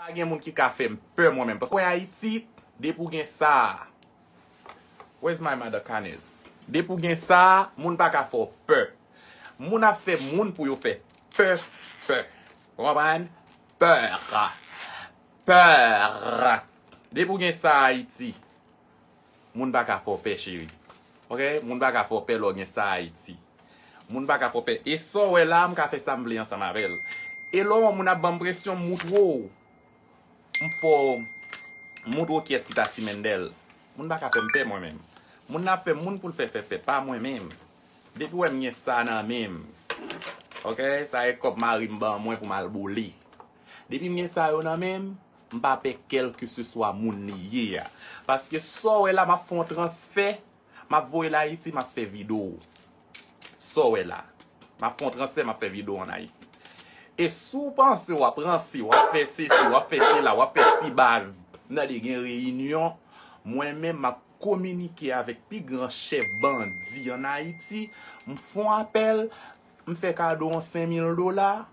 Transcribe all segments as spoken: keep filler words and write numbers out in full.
Pa gen moun ki ka fè m pè mwen menm. Paske mwen Ayiti, depi w gen sa a, where's my mother Canez? Depi w gen sa a, moun pa ka fè w pè. Moun ap fè moun pou yo fè pè, pè. Ou konprann? Pè. Pè. Depi w gen sa a Ayiti, moun pa ka fè w pè, cheri. Oke? Moun pa ka fè w pè lè w gen sa a Ayiti. Moun pa ka fè w pè. E sa w wè la, m ka fè sa m vle ansanm avè l. E lè w wè yon moun ap ban m presyon, m moutre w. M fè w, m moutre w kiyès ki ta Ti Mendel. Moun pa ka fè m pè mwen menm. Moun nan ap fè moun pou l fè fè pè, pa mwen menm. Depi w wè m gen sa nan men m, oke, sa e kòb mari m ban mwen pou m al boule. Depi m gen sa yo nan men m, m pa pè kèlkeseswa moun li ye a. Paske sa w wè la, m ap fè yon transfè, m ap voye l Ayiti, m ap fè videyo. Sa w wè la, m ap fè yon transfè, m ap fè videyo ann Ayiti. E si w panse w ap ranse, w ap fè sesi, w ap fè sela, w ap fè ti baz nan de gen reyinyon, mwen menm m ap kominike avèk pi gran chèf bandi ann Ayiti, m fè yon apèl, m fè kado yon senk mil dola,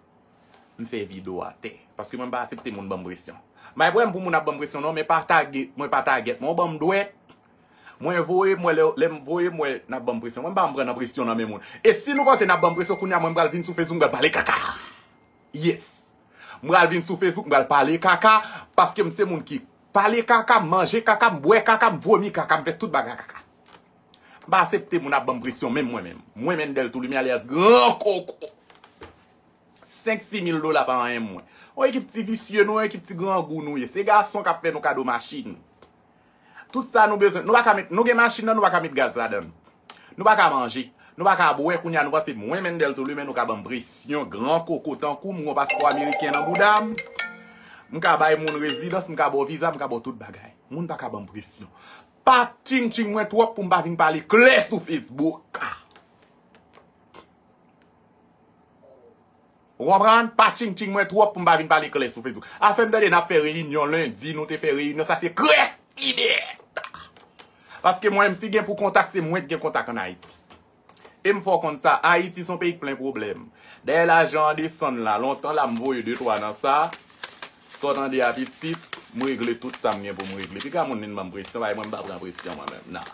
m fè videyo atè. Paske mwen m pa aksepte moun ban m presyon. M pa gen pwoblèm pou moun ap ban m presyon non, men pa tage, mwen pa tagèt mwen, ou ban m dwèt. Mwen voye m wè lè, lè m voye m wè n ap ban m presyon. Mwen m pa janm pran nan presyon nan men moun. E si nou panse n ap ban m presyon, kounye a mwen m pral vin sou Facebook, m pral pale kaka. Yes. M pral vin sou Facebook, m pral pale kaka, paske m se moun ki pale kaka, m manje kaka, m bwè kaka, m vomi kaka, m fè tout bagay kaka. M pa aksepte moun ap ban m presyon, menm mwen menm. Mwen Mendel Touloume alyas Gran Koko. Senk sis mil dola pa anyen mwen. Yon ekip ti visye nou, yon ekip ti grangou nou ye. Se gason k ap fè nou kado machin. Tout sa nou bezwen. Nou pa ka met, nou gen machin nan, nou pa ka met gaz ladan l. Nou pa ka manje. Nou pa ka bwè, kounye a nou panse mwen Mendel Touloume, nou ka ban m presyon, gran koko tankou m, m gon paspò ameriken nan bouda m. M ka bay moun rezidans, m ka ba w viza, m ka ba w tout bagay. Moun pa ka ban m presyon. Pa tchingtching mwen twòp pou m pa vin pale klè sou Facebook. Ou konprann? Pa tchingtching mwen twòp pou m pa vin pale klè sou Facebook. Afè m tande n ap fè reyinyon lendi, nou te fè reyinyon, sa se krèk ide. Paske mwen menm, si gen pou kontak, se mwen ki gen kontak ann Ayiti. E m fè w konn sa, Ayiti se yon peyi k plen pwoblèm. Dayè lajan an desann la, lontan la m voye de twa nan sa. Sa w tande a pitit, m regle tout sa m gen pou m regle. Piga moun vin ban m presyon, bay mwen m pa pran presyon mwen menm, nan.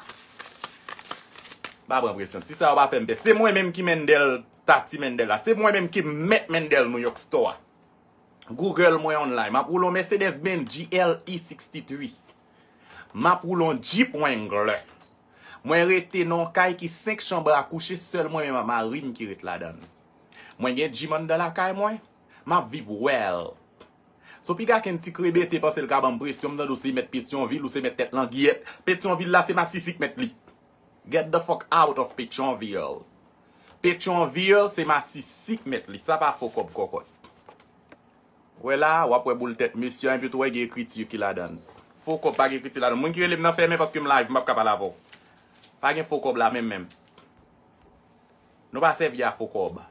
M pa pran presyon. Ti sa yo pa fè m pè. Se mwen menm ki Mendel, Tati Mendel la. Se mwen menm ki mèt Mendel New York Store a. Google mwen online. M ap woule yon Mercedes Benz G L E sixty-three. M ap woule yon Jeep Wrangler. Mwen rete nan yon kay ki senk chanm a kouche, sèl mwen menm ak mari m ki ret ladan l. Mwen gen gym anndan lakay mwen. M ap viv well. So piga kenn ti krebete panse l ka ban m presyon, m tande w se mèt Petyonvil, ou se mèt tèt langyèt. Petyonvil la se masisi k mèt li. Get the fuck out of Petyonvil. Petyonvil se masisi k mèt li. Sa pa fo kòb kòkòt. Wè la, w ap wè boul tèt mesye a, epi tou wè gen ekriti ki ladan l. Fo kòb pa gen ekriti ladan l. Moun ki rele m nan fèmen paske m live, m p ap ka pale avè w. Pa gen fo kòb la menm menm. Nou pa sèvi a fo kòb.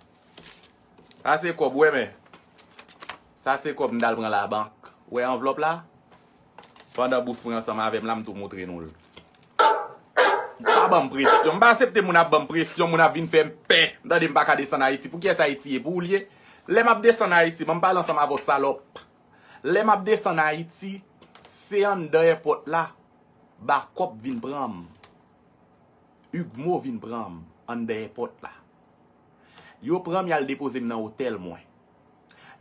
Sa se kòb, wè men. Sa se kòb m t al pran labank. Wè anvlòp la? Pandan bous mwen ansanm avè m la, m tou moutre nou l. Pa ban m presyon. M pa aksepte moun ap ban m presyon, moun ap vin fè m pè. M tande m pa ka desann Ayiti. Pou kiyès Ayiti ye? Pou ou l ye? Lè m ap desann Ayiti, ban m pale ansanm avè w, salòp. Lè m ap desann Ayiti, se anndan èpòt la, bakòp vin pran m. Ugmo vin pran m anndan èpòt la. Yo pran m, y al depoze m nan otèl mwen.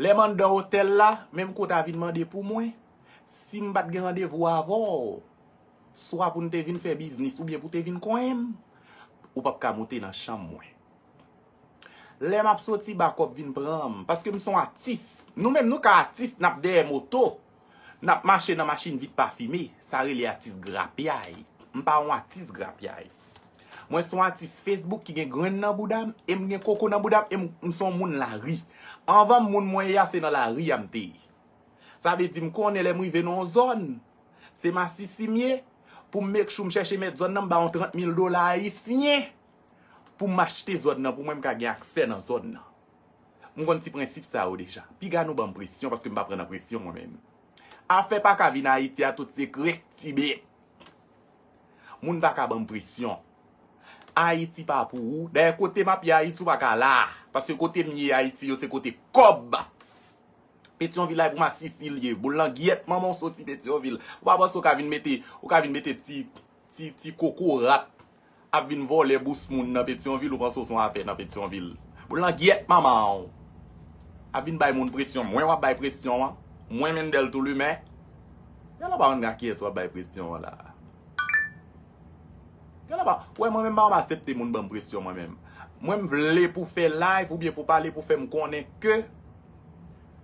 Lè m anndan otèl la, menm kote a vin mande pou mwen, si m pa t gen randevou avè w, swa pou n te vin fè biznis oubyen pou te vin konyen m, ou p ap ka moute nan chanm mwen. Lè m ap soti, bakòp vin pran m, paske m se yon atis. Nou menm, nou ka atis, n ap dèyè moto, n ap mache nan machin vit pafime. Sa rele atis grapyay. M pa yon atis grapyay. Mwen se yon atis Facebook ki gen grenn nan bouda m, e m gen koko nan bouda m, e m, m se yon moun lari. Anvan m moun mwen ye a, se nan lari a m te ye. Sa vle di m konnen lè m rive nan yon zòn, se masisi m ye, pou m make sure m chèche mèt zòn nan, m ba yon trant mil dola ayisyen pou m achte zòn nan, pou mwen m ka gen aksè nan zòn nan. M konn ti prensip sa yo deja. Piga nou ban m presyon, paske m pa pran nan presyon mwen menm. Afè pa ka vin Ayiti a, tout se krèk Tibet. Moun pa ka ban m presyon. Ayiti pa pou ou. Dayè, kote m ap ye Ayiti, ou pa ka la. Paske kote m ye Ayiti, yo se kote kòb. Petyonvil la e pou masisi l ye. Boul langyèt manman w soti Petyonvil. Ou pa panse w ka vin mete, ou ka vin mete ti, ti, ti kokorat ap vin vòlè bous moun nan Petyonvil, ou panse w se yon afè nan Petyonvil. Boul langyèt manman w. Ap vin bay moun presyon. Mwen w ap bay presyon an. Mwen Mendel Toulimen. Yala pa konn a kiyès w ap bay presyon an la. Gade la, wè, mwen menm pa aksepte moun ban m presyon mwen menm. Mwen m vle pou fè live oubyen pou pale pou fè m konnen ke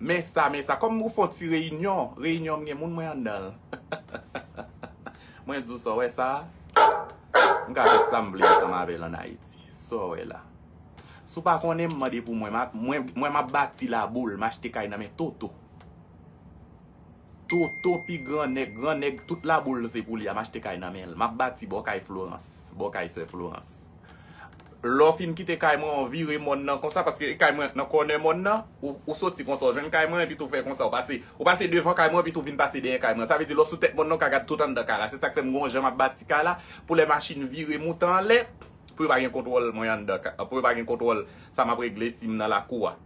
men sa, men sa. Kòm ou fè yon ti reyinyon, reyinyon m gen moun mwen anndan l. Mwen di w sa w wè sa a? M ka fè sa m vle ansanm avè l ann Ayiti. Sa w wè la. Si w pa konnen m, mande pou mwen. M a, mwen, mwen m ap bati laboul, m achte kay nan men Toto. Toto pi gran nèg, gran nèg, tout laboul se pou li a, m achte kay nan men l. M ap bati bò kay Florence, bò kay sè Florence. Lè w fin kite kay mwen, w vire mòn nan konsa, paske kay mwen nan kònè mòn nan, ou, ou soti konsa, w jwenn kay mwen, epi tou fè konsa, ou pase, ou pase devan kay mwen, epi tou vin pase dèyè kay mwen. Sa vle di, lè w sou tèt mòn nan, w ka gad tout anndan kay la. Se sa k fè m gon jan m ap bati kay la, pou lè machin vire moute anlè, pou yo pa gen kontwòl mwen anndan ka-, pou yo pa gen kontwòl sa m ap regle si m nan lakou a.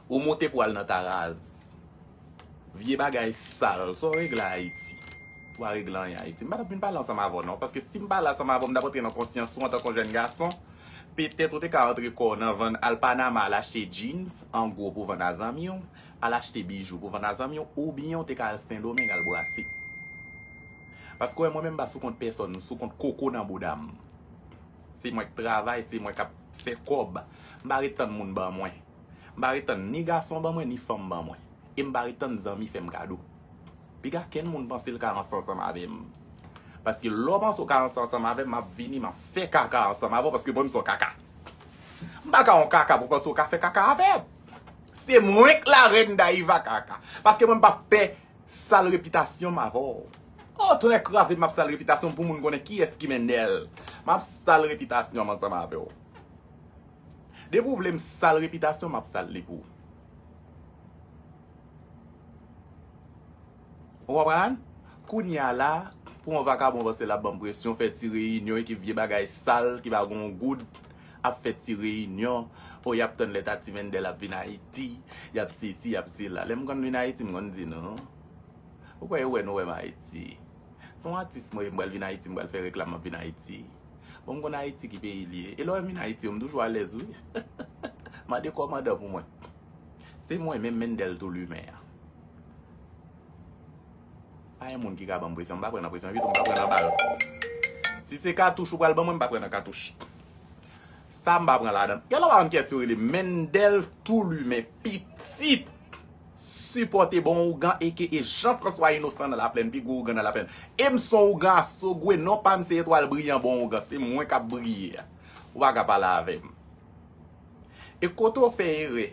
Ou moute pou al nan taraz. Vye bagay sal, sa w regle Ayiti? Ou pa regle anyen Ayiti. M pa t ap vin pale ansanm avè w non, paske si m pale ansanm avè w, m t ap antre nan konsyans ou antanke yon jèn gason. Petèt ou te ka antre kò w nan vann, al Panama, al achte jeans an gwo pou vann a zanmi w, al achte bijou pou vann a zanmi w, oubyen ou te ka al Sendomeng al brase. Paske w wè mwen menm m pa sou kont pèsòn, m sou kont koko nan bouda m. Se mwen k travay, se mwen k ap fè kòb. M pa ret tann moun ban mwen. M pa ret tann ni gason ban mwen, ni fanm ban mwen. E m pa ret tann zanmi fè m kado. Piga kenn moun panse l ka ranse ansanm avè m. Paske lè w panse w ka ranse ansanm avè m, m ap vini, m ap fè kaka ansanm avè w, paske mwen m se yon kaka. M pa ka yon kaka pou panse w ka fè kaka avè m. Se mwen k la reine Dayiva kaka. Paske mwen m p ap pè sal repitasyon m avè w. Oh, tonnè kraze m, m ap sal repitasyon m pou moun konnen kiyès ki Mendel. M ap sal repitasyon m ansanm avè w. Depi w vle m sal repitasyon, m ap sal li pou ou. Ou konprann? Kounye a la, pou yon vakabon panse l ap ban m presyon, fè ti reyinyon, ekip vye bagay sal, ki pa gon goud, ap fè ti reyinyon, o y ap tann lè Tati Mendel ap vin Ayiti, y ap sesi, y ap sela. Lè m konn vin Ayiti, m konn di nou. Ou kwè yo wè nou wè m Ayiti? Se yon atis mwen ye, m pral vin Ayiti, m pral fè reklam m ap vin Ayiti. Bon, m konn Ayiti ki peyi l ye. E lè w wè m vin Ayiti, m toujou alèz, wi. Mande kòmandan pou mwen. Se mwen menm Mendel Toulimen an. Pa gen moun ki ka ban m presyon, m pa pran nan presyon, epitou m pa pran nan bal. Si se katouch ou pral ban mwen, m pa pran nan katouch. Sa m pa pran ladan. Gen lè w pa konn kiyès yo rele Mendel Toulimen, pitit sipòte bon ougan, aka Jean François Innocent nan Laplèn, pi gwo ougan nan Laplèn. E m se yon ougan a Sogwe, non pa m se Etwal Briyan bon ougan, se mwen k ap briye a. Ou pa ka pale avè m. E kote w fè erè,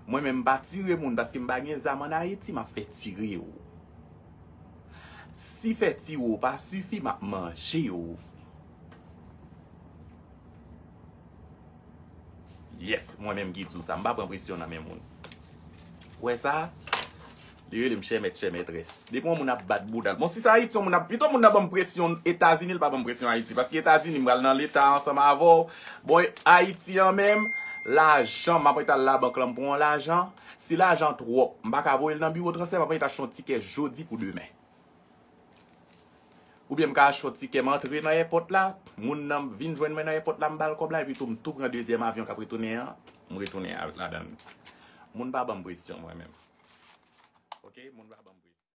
mwen menm m pa tire moun paske m pa gen zam ann Ayiti, m ap fè tire w. Si fè tire w pa sifi, m ap manje w. Yes, mwen menm ki di w sa, m pa pran presyon nan men moun. Ou wè sa? Li rele m chè mèt, chè mètrès. Depi yon moun ap bat bouda l. Bon, si se Ayiti, yon moun ap, pito moun nan ban m presyon Etazini, li pa ban m presyon Ayiti. Paske Etazini, m pral nan Leta ansanm avè w. Bon, Ayiti an menm, lajan, m ap rete al labank lan, m pran yon lajan. Si lajan twòp, m pa ka voye l nan biwo transfè, m ap rete achte yon tikè jodi pou demen. Oubyen m ka achte yon tikè, m antre nan èpòt la, moun nan vin jwenn mwen nan èpòt la, m ba l kòb la, epi tou m tou pran dezyèm avyon k ap retounen an, m retounen avèk ladan l. Moun pa ban m presyon, mwen menm. Oke, moun pa ban m presyon.